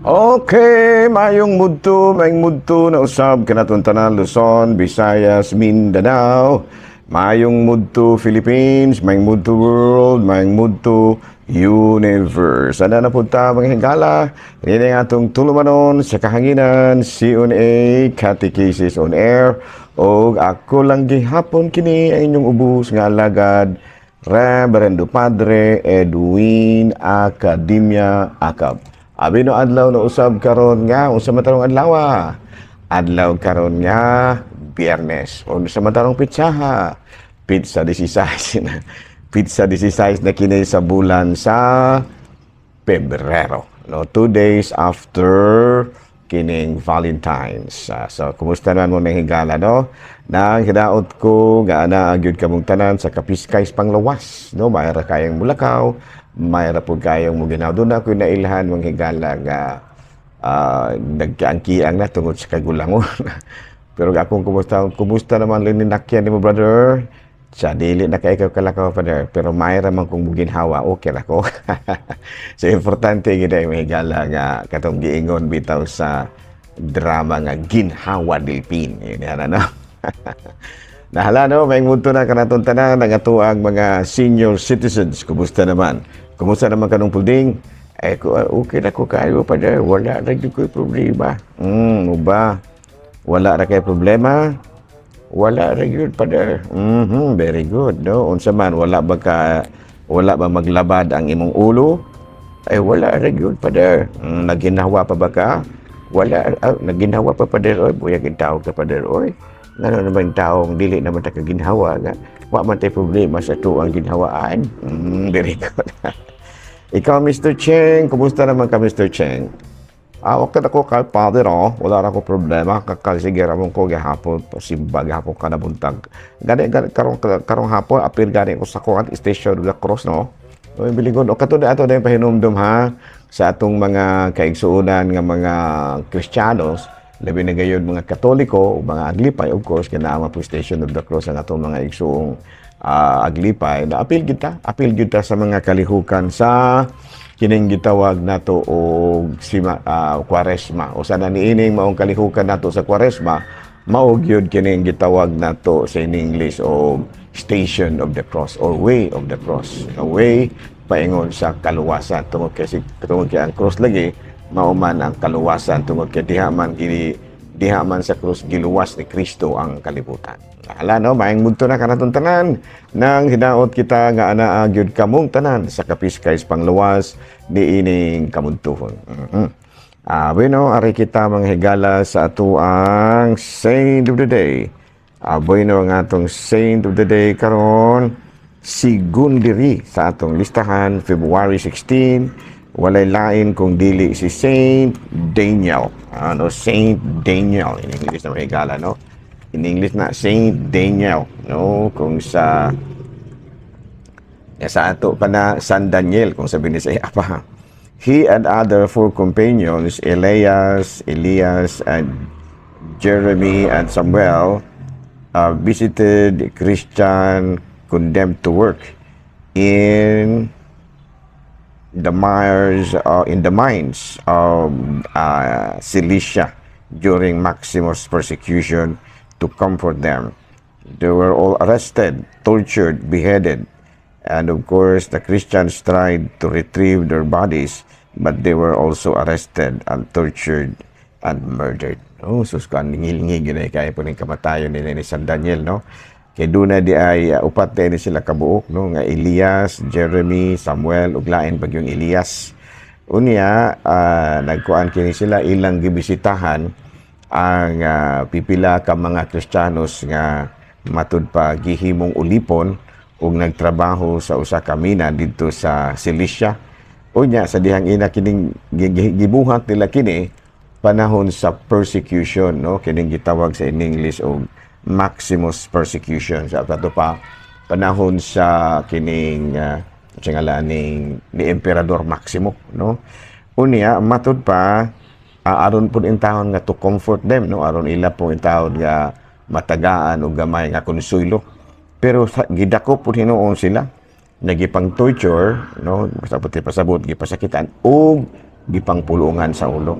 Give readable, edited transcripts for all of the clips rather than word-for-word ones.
Okay, mayong mudto na usab kanaton tanan, Luzon, Visayas, Mindanao. Mayong mudto, Philippines, mayong mudto, world, mayong mudto, universe. Ana na punta, mga higala. Ini ang atong tulumanon sa kahanginan, C&A Catechesis on Air. Og ako lang gihapon kini ang inyong ubos nga alagad, Reverendo Padre Edwin Academia Acab. Abi no adlaw na usab karon nga unsa man tarong adlaw? Adlaw karon nga Biyernes. Unsa man tarong pitsaha? Pitsa 16 na. Pitsa 16 na kini sa bulan sa Pebrero. No, 2 days after kining Valentine's. So, kumusta naman mo nang higala, no? Nang hinaot ko, nga ana gyud kamong tanan sa kapiskay panglawas, no? Mayra kayang mulakaw, mayra pud kayong muginaw. Doon ako nailhan, mga higala, nga nagkaangkiang na tungod sa kagulangon. Pero akong kumusta, kumusta naman lininakyan ni mo, brother? Sa dili na kay ikaw kalakaw, father, pero mayra man kung muginhawa, okay ra ko. So importante gid ay, mga higala, nga katong giingon bitaw sa drama nga Ginhawa Delpin. Yun yan, ano? Nahala no, may mundo na kanaton tanan ang atoang mga senior citizens. Kumusta naman? Kumusta naman kanong pulding? Eh, okay na ko kayo, father. Wala na gyud ko'y problema. Ba? Wala ra kay problema? Wala ra gyud, father. Very good, no? Unsa man, wala ba maglabad ang imong ulo? Ay, wala ra gyud, father. Naginhawa pa ba ka? Wala, naginhawa pa, father, oy. Buyag tawag ka, father, oy. Ngano naman taong dili naman ta kaginhawa nga wa man tay problema sa tuang ginhawaan. Very good. Ikaw, Mr. Cheng, kumusta naman ka, Mr. Cheng? Ah, okay na ko kay father, oh. Wala ra ko problema. Kakasige ramon ko gihapon, simba gihapon ka na buntag. Gani, gani, karong, karong hapon, apil gani ko sa kuan, Station of the Cross, no? Oy, biligon. O, kato na ato na yung pahinumdum, ha, sa atong mga kaigsuonan nga mga Kristiyanos, labi na gayon mga Katoliko, mga Aglipay, of course, kaya naa po Station of the Cross ang atong mga igsuong Aglipay, na apil kita sa mga kalihukan sa kining gitawag nato og sima, Kwaresma. O sana niining maong kalihukan nato sa Kwaresma, mao gyud kining gitawag nato sa in English og Station of the Cross or Way of the Cross. A way paingon sa kaluwasan tungod kay ang cross lagi mao man ang kaluwasan, tungod kay diha man sa krus giluwas ni Kristo ang kalibutan. Hala no, maayong mudto na kanatong tanan, nang hinaot kita nga anaa gyud kamong tanan sa kapiskay pangluwas niining kamuntuhon. Bueno, ari kita, mga higala, sa atuang Saint of the Day. Bueno, ang atong Saint of the Day karon sigun diri sa atong listahan, February 16, walay lain kung dili si Saint Daniel. Ano, Saint Daniel in English na, mga higala, no? In English na Saint Daniel, no? Kung sa ya, sa ato pa na San Daniel kung sabi ni sa apa. He and other four companions, Elias, Elias and Jeremy and Samuel, visited Christian condemned to work in the mines of Cilicia during Maximus' persecution to comfort them. They were all arrested, tortured, beheaded, and of course the Christians tried to retrieve their bodies, but they were also arrested and tortured and murdered. Oh, sus ko, ang ngilngig yun ay kaya po ning kamatayon nila ni San Daniel, no? Kay duna di ay upat di ni sila kabuok, no? Nga Elias, Jeremy, Samuel, ug lain pag yung Elias. Unya, nagkuan kini sila, ilang gibisitahan ang pipila ka mga Kristiyanos nga matud pa gihimong ulipon ug nagtrabaho sa usa ka mina didto sa Cilicia. Unya sa dihang ina kining gibuhat nila kini panahon sa persecution, no, kining gitawag sa in English og Maximus persecution, sa ato pa panahon sa kining sa ngalan ni Emperador Maximo, no? Unya matud pa aron pud intawon nga to comfort them, no, aron ila po intawon nga matagaan og gamay nga konsuelo, pero sa, gidako pud hinuon sila, nagipang torture, no, basta puti pasabot gipasakitan ug Gipangpulungan sa ulo.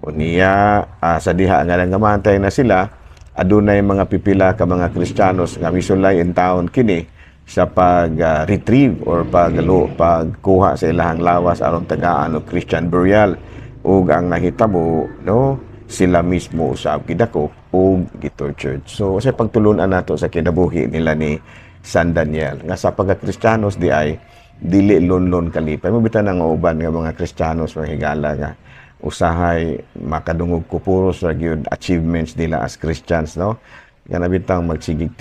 Unya sa diha nga nangamatay na sila, adunay mga pipila ka mga Kristiyanos nga misulay in town kini sa pag retrieve or pagkuha sa ilahang lawas aron tagaan og Christian burial, ug ang nahitabo, no, sila mismo usab gidakop ug gitortured. So sa pagtulunan nato sa kinabuhi nila ni San Daniel nga sa pagka-Kristiyanos di ay dili lonlon kalipay mo bitan ang uban nga mga Kristiyanos, mga higala, nga usahay makadungog kupuros ra gyud achievements nila as Christians, no, nga bitang magsigig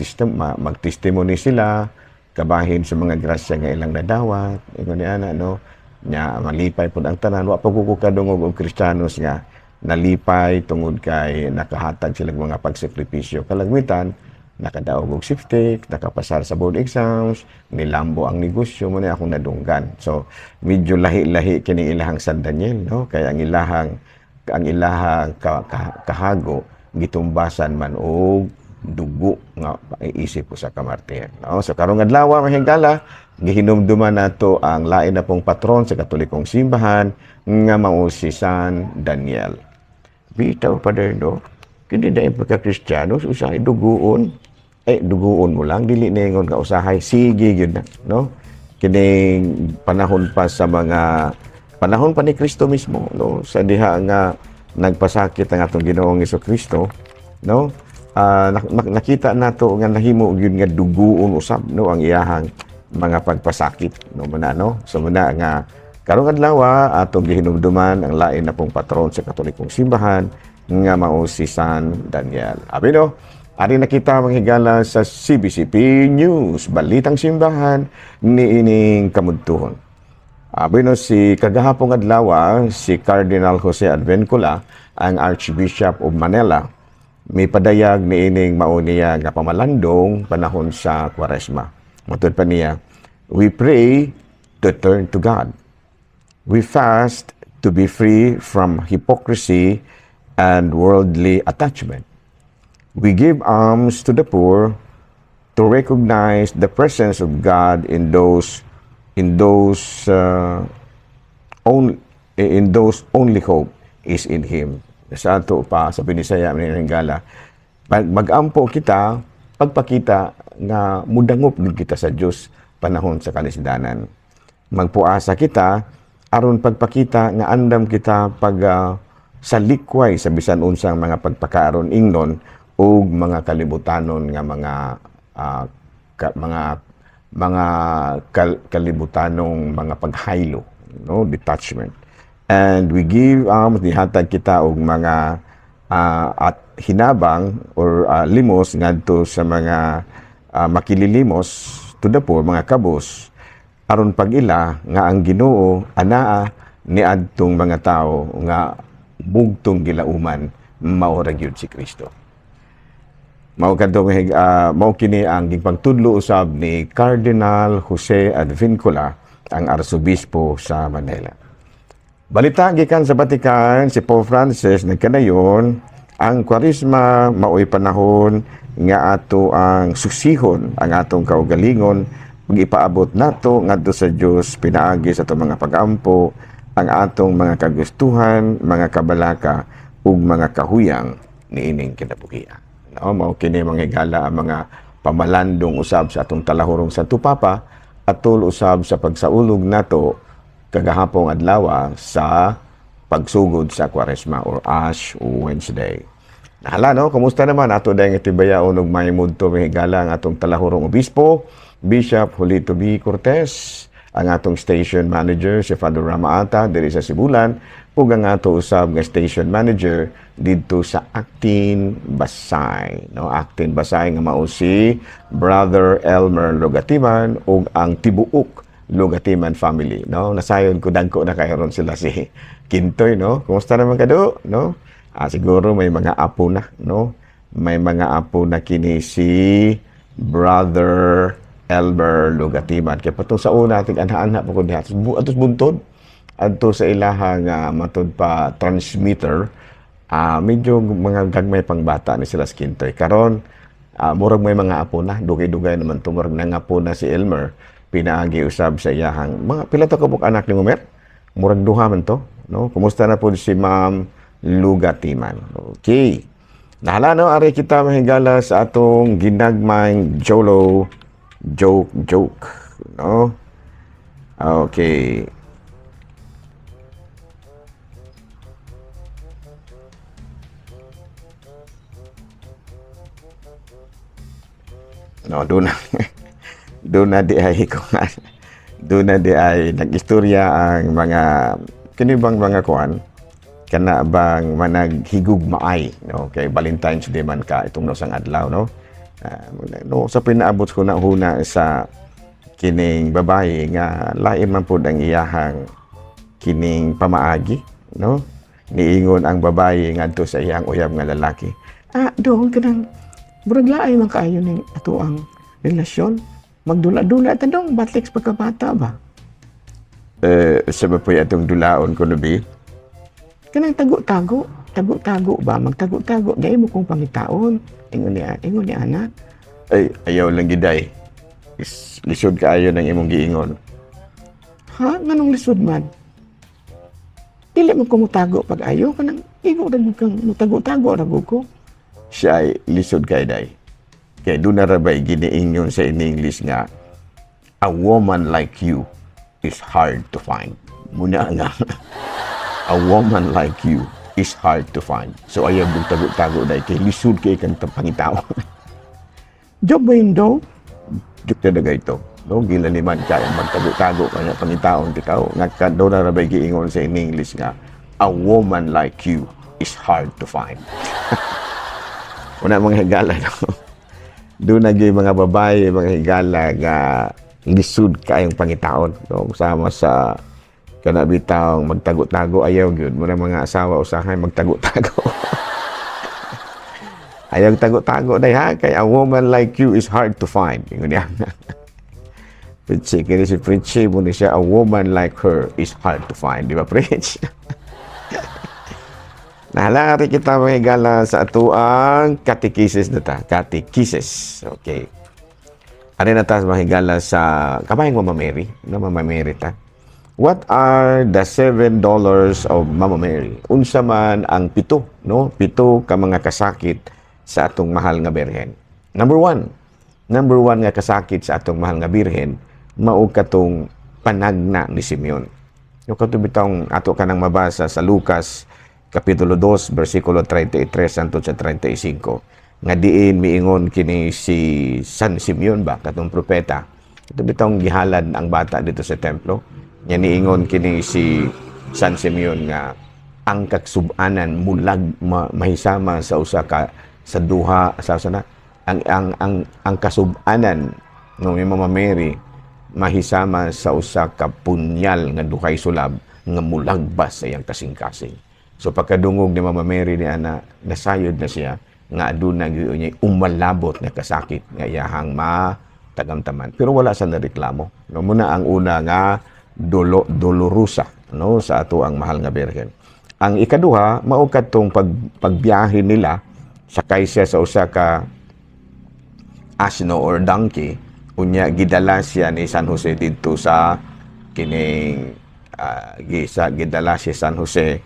mag-testimony sila kabahin sa mga grasya nga ilang nadawat, ingon ni ana, no, nya malipay pud ang tanan. Wa pa ko kadungog og Kristiyanos nga nalipay tungod kay nakahatag sila og mga pagsakripisyo. Kalagmitan nakadaog og siftik, nakapasar sa board exams, nilambo ang negosyo mo na akong nadunggan. So medyo lahi-lahi kini ilahang San Daniel, no, kay ang ilahang kahago gitumbasan man og dugo nga iisip ko sa kamartir, no? So karong adlaw, mga higala, gihinumduman nato ang lain na pong patron sa Katolikong Simbahan nga mao si San Daniel. Bitaw pa, no, kini dahil pagka Kristiyano usahay duguon, eh duguon mo lang, dili na ingon nga usahay sige gyud na, no. Kining panahon pa, sa mga panahon pa ni Kristo mismo, no, sa diha nga nagpasakit ang atong Ginoong Kristo, no, nakita nato nga nahimo gyud nga duguon usab, no, ang iyahang mga pagpasakit, no, muna, no. So muna nga karong adlaw atong gihinumduman ang lain na pong patron sa Katolikong Simbahan nga mao si San Daniel. Abi no, ari na kita, mga higala, sa CBCP News, Balitang Simbahan niining kamudtuhon. Abi no, si kagahapong adlaw, si Cardinal Jose Advincula, ang Archbishop of Manila, may padayag niining mao niya nga pamalandong panahon sa Kwaresma. Matud pa niya, "We pray to turn to God. We fast to be free from hypocrisy and worldly attachment. We give alms to the poor to recognize the presence of God in those only hope is in Him." Sa ato pa sa Binisaya gala, magampo kita pagpakita nga mudangop gid kita sa Dios panahon sa kalisdanan. Magpuasa kita aron pagpakita nga andam kita pag sa likway sa bisan unsang mga pagpakaaron ingnon ug mga kalibutanon nga mga mga kalibutanong mga paghaylo, no, detachment. And we give nihatag kita og mga at hinabang or limos ngadto sa mga makililimos, to the poor, mga kabos, aron pag-ila nga ang Ginoo anaa niadtong mga tawo nga bugtong gilauman, mao ra gyud si Kristo. Mao kadto, mao kini ang gipagtudlo usab ni Cardinal Jose Advincula, ang arsobispo sa Manila. Balita gikan sa Vatican, si Pope Francis nagkanayon ang Kwaresma maoy panahon nga ato ang susihon ang atong kaugalingon ug ipaabot nato ngadto sa Dios pinaagi sa atong mga pagampo ang atong mga kagustuhan, mga kabalaka ug mga kahuyang niining kinabuhia. No, mao kini, mga higala, ang mga pamalandong usab sa atong talahurong Santo Papa atol usab sa pagsaulog nato kagahapong adlaw sa pagsugod sa Kwaresma or Ash Wednesday. Nahala, no, kumusta naman ato dayong itibayaon og may mudto, mga higala, ang atong talahurong obispo, Bishop Julito B. Cortez, ang atong station manager si Father Ramaata diri sa Sibulan ug ang ato usab nga station manager didto sa Actin Basay, no, Actin Basay nga mao si Brother Elmer Lugatiman ug ang tibuok Lugatiman family, no. Nasayon ko dagko na kay ron sila si Kintoy, no. Kumusta naman kado, no? Siguro may mga apo na, no, may mga apo na kini si Brother Elmer Lugatiman. Kaya patong sa una ating anha-anha pa ko diha. Atos buntod adto sa ilahang matud pa transmitter, medyo mga gagmay pang bata ni sila sa Kintoy. Karon murag may mga apo na, dugay-dugay naman to, murag nangapo na si Elmer pinaagi usab sa iyahang mga pila to kabuk anak ni Mer. Murag duha man to, no? Kumusta na po si Ma'am Lugatiman? Okay. Nahala, no, ari kita mahigala sa atong ginagmayng Jolo joke joke, no? Okay. No, doon na di ay kuan. Doon na di ay nag-istorya ang mga kini bang mga kuan kana bang managhigugmaay, no, kay Valentine's Day man ka itong nosang adlaw, no? No, sa pinaabot ko na huna sa kining babae nga lain man pud ang iyahang kining pamaagi, no? Niingon ang babae ngadto sa iyang uyab nga lalaki, "Dong, kanang murag laay man kaayo ning ato ang relasyon, magdula-dula ta dong, batlik sa pagkabata ba?" "Eh, sa ba po'y atong dulaon kuno bi?" "Kanang tago-tago, tago-tago ba, magtago-tago, dahil mo kong pangitaon," ingon niya anak. "Ay, ayaw lang giday. Lisod kaayo ng imong giingon." "Ha? Nganong lisod man? Dili mo ko mutago pag ayo, kanang igo ra gud kang mutago-tago ra gud ko." "Siya ay lisod kay day. Kay doon na rabay giniingon sa in English nga, 'A woman like you is hard to find.' Muna nga, a woman like you is hard to find. So ayaw mong tago-tago dahil kay lisod kay kang pangitao." "Joke ba yun daw?" "Joke talaga ito. No, gilaliman kaya magtago-tago kanya pangitaon tikaw. Nga ka doon na rabay giingon sa in English nga, 'A woman like you is hard to find.'" Una mga higala, no? Doon na gyud mga babae, mga higala nga lisod kaayong pangitaon. No? Sama sa kana bitawng magtago-tago, ayaw gyud. Muna mga asawa usahay magtago-tago. Ayaw tago-tago day ha, kay a woman like you is hard to find. Ingon niya. Preach, kini si Preach mo ni siya, a woman like her is hard to find. Di ba, Preach? Nahalari kita mga higala sa atuang katekisis na ta. Katekisis. Okay. Ano na ta mga higala sa kabayang Mama Mary? No, Mama Mary ta. What are the $7 of Mama Mary? Unsa man ang pito, no? Pito ka mga kasakit sa atong mahal nga Birhen. Number one. Number one nga kasakit sa atong mahal nga Birhen, mao katong panagna ni Simeon. Yung kato bitawng ato ka nang mabasa sa Lucas Kapitulo 2, versikulo 33 hangtod sa 35, nga diin miingon kini si San Simeon ba, katong propeta. Ito bitawng gihalad ang bata dito sa templo. Nya niingon kini si San Simeon nga ang kaksubanan mulag mahisama sa usa ka sa duha sa usa na ang kasubanan no ni Mama Mary mahisama sa usa ka punyal nga duhay sulab nga mulagbas sa iyang kasing-kasing. So pagkadungog ni Mama Mary ni ana, nasayod na siya nga aduna gyud niya umalabot nga kasakit nga iyahang matagamtaman. Pero wala sa nareklamo. No, muna ang una nga dolorosa, no, sa ato ang mahal nga Birhen. Ang ikaduha mao kadtong pagbiyahe nila, sakay siya sa usa ka asno or donkey, unya gidala siya ni San Jose didto sa kining gidala si San Jose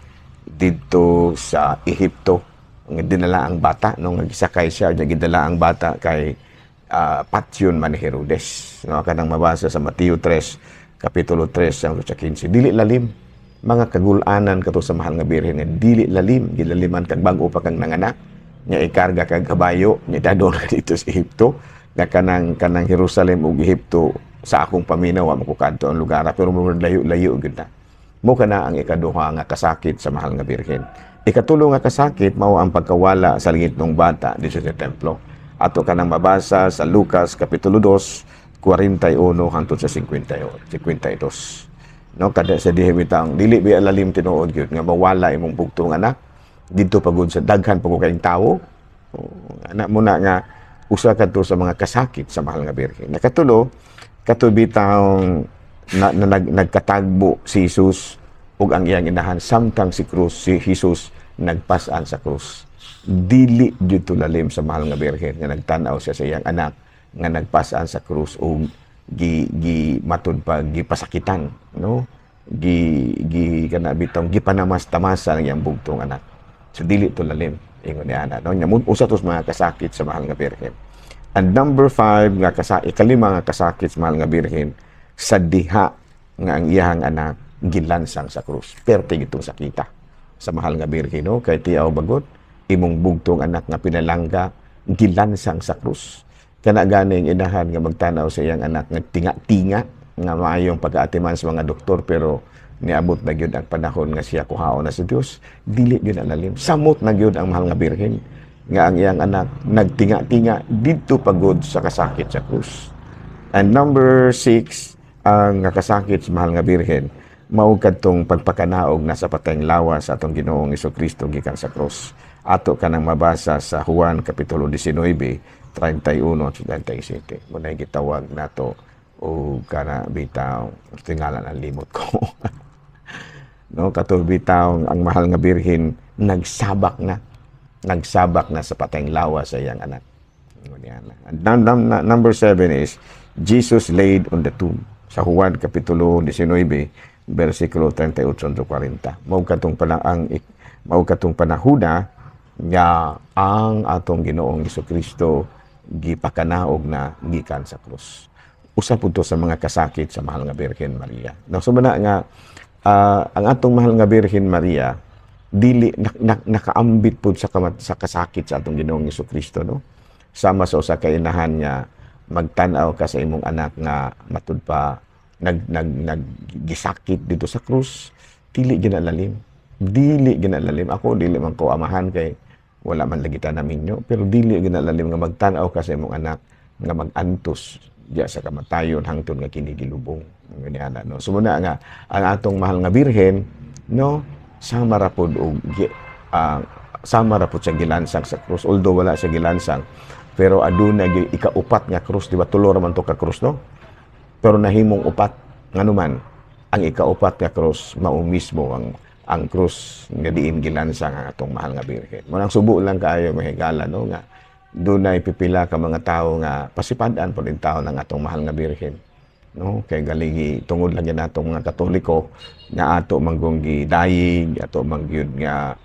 didto sa Ehipto. Nga dinala ang bata, no, nga gisakay siya unya gidala ang bata kay patyon man ni Herodes, no? Kanang mabasa sa Mateo 3, kapitulo 3 hangtod sa 15. Dili lalim mga kagulanan kato sa mahal nga Birhen, nga dili lalim, gilaliman kag bag-o pa kang nanganak, nya ikarga kag kabayo, nya dadon ka dito sa Ehipto, nga kanang Jerusalem ug Ehipto sa akong paminaw, wa mo ko kadto ang lugar, pero mo layo-layo gyud na mo. Kana ang ikaduha nga kasakit sa mahal nga Birhen. Ikatulo nga kasakit mao ang pagkawala sa lingitnong bata dito sa templo. Ato kanang mabasa sa Lucas Kapitulo 2, 41 hangtod sa 50, 52. No, kada sa diha bitang dili biya lalim tinuod gyud nga mawala imong bugtong anak didto pagod sa daghan pagod kayong tawo. Oh, anak mo na nga usa kadto sa mga kasakit sa mahal nga Birhen. Nakatulo, kato bitang na nagkatagbo si Jesus ug ang iyang inahan samtang si krus si Jesus nagpas-an sa krus. Dili dito lalim sa mahal nga Birhen nga nagtan-aw siya sa iyang anak nga nagpas-an sa krus ug gi gi matud pa gipasakitan, no? Gi gi kana bitong gipanamas-tamasan ang iyang bugtong anak. So dili to lalim ingon ni ana, no? Nya usa tos mga kasakit sa mahal nga Birhen. And number five nga ikalima nga kasakit sa mahal nga Birhen, sa diha nga ang iyahang anak gilansang sa krus. Perte itong sakita sa mahal nga Birhen, no? Kay tiaw bagot imong bugtong anak nga pinalangga gilansang sa krus. Kana ganing inahan nga magtanaw sa iyang anak nga tinga-tinga nga maayong pagkaatiman sa mga doktor, pero niabot na gyud ang panahon nga siya kuhaon na sa Dios, dili gyud ang lalim. Samot na gyud ang mahal nga Birhen nga ang iyang anak nagtinga-tinga didto pagod sa kasakit sa krus. And number six, ang nga kasakit sa mahal nga Birhen, mao kadtong pagpakanaog na sa patayng lawas sa atong Ginoong Kristo gikan sa krus. Ato kanang mabasa sa Juan Kapitulo 19, 31 at 37. Mao na gitawag nato o kana bitaw tingala, ang limot ko, no? Kato bitaw ang mahal nga Birhen nagsabak na sa patayng lawas sa iyang anak. Ngunyan. And number seven is Jesus laid on the tomb sa Juan Kapitulo 19 versikulo 38 to 40. Mao katong panahuna nga ang atong Ginoong Kristo gipakanaog na gikan sa krus. Usa pud to sa mga kasakit sa mahal nga Birhen Maria. Now, so na nga ang atong mahal nga Birhen Maria dili na, na, nakaambit pud sa kasakit sa atong Ginoong Kristo, no? Sama sa usa ka inahan nga magtan-aw ka sa imong anak nga matud pa nag nag naggisakit dito sa krus, dili gyud na lalim, dili gyud na lalim. Ako, dili man ko amahan kay wala man lagi ta naminyo, pero dili gyud na lalim nga magtan-aw ka sa imong anak nga mag-antos diya sa kamatayon hangtod nga kini gilubong. Ngani, no? So muna nga ang atong mahal nga Birhen, no, sama ra pod og sama ra pod sa gilansang sa krus, although wala siya gilansang, pero aduna gyud ikaupat nga krus, di ba? Tulo ra man to ka krus, no? Pero nahimong upat nganuman ang ikaupat nga krus mao mismo ang krus nga diin gilansang ang atong mahal nga Birhen. Mo nang subo lang kaayo, mahigala, no, nga dunay pipila ka mga tawo nga pasipad-an pod tao ng atong mahal nga Birhen, no? Kay galigi tungod lang yan atong mga Katoliko nga ato manggong gidayig, ato mangyud nga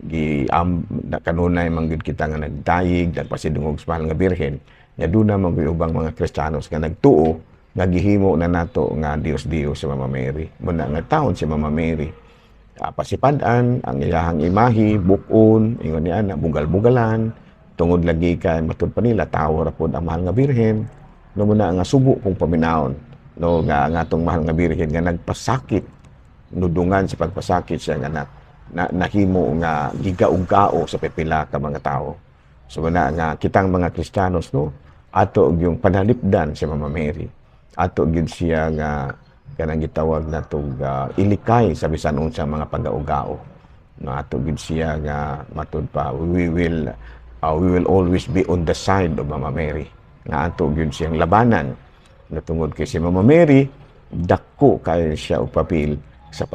gi am na kanunay mangyud kita nga nagdayig, nagpasidungog sa mahal nga Birhen, nga duna man gyud ubang mga Kristiyanos nga nagtuo nga gihimo na nato nga Dios Dios si Mama Mary. Muna nga taon si Mama Mary, pasipad-an ang iyahang imahe, bukon, ingon ni ana, bugal-bugalan, tungod lagi kay matud pa nila tawo ra pod ang mahal nga Birhen, no? Muna nga subo kung paminawon, no, nga ang atong mahal nga Birhen nga nagpasakit, nudungan sa pagpasakit siya nga anak na nahimo nga gigaug-gao sa pipila ka mga tao. So muna nga kitang mga Kristiyanos, no, ato yung panalipdan si Mama Mary, ato gyud siya nga kanang gitawag natog ilikay sa bisan unsa mga pagaugao, no? Ato gyud siya nga matud pa we will always be on the side of Mama Mary, nga ato gyud siyang labanan na tungod kay si Mama Mary dako kaayo siya og papel sa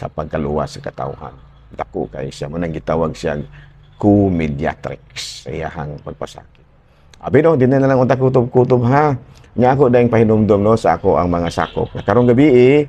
pagkaluwas sa katawhan. Dako kaayo siya mo nang gitawag siya co-mediatrix sa iyahang pagpasakit. Abi no, di na lang unta kutob-kutob ha. Nya ako dayong pahinumdom, no, sa ako ang mga sakop. Karong gabi eh,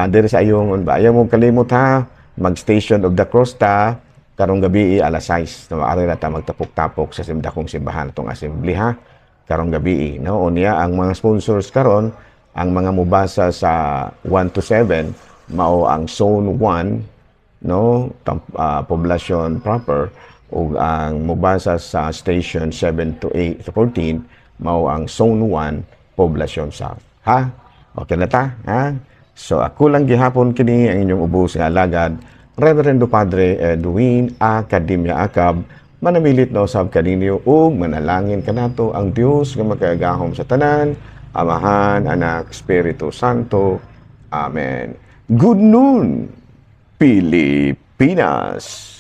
diri sa Ayungon ba. Ayaw mo kalimot ha, mag Station of the Cross ta karong gabi eh, alas 6. No, ari ra ta magtapok-tapok sa dakong simbahan atong assembly ha. Karong gabi eh, no? Unya ang mga sponsors karon, ang mga mubasa sa 1 to 7 mao ang Zone 1, no, poblasyon proper, ug ang mubasa sa station 7 to 8 to 14 mao ang Zone 1, Poblacion South, ha? Okay na ta, ha? So ako lang gihapon kini ang inyong ubos nga alagad, Reverendo Padre Edwin Academia Acab, manamilit na usab kaninyo ug manalangin kanato ang Dios nga makagagahom sa tanan, Amahan, Anak, Espiritu Santo. Amen. Good noon, Pilipinas.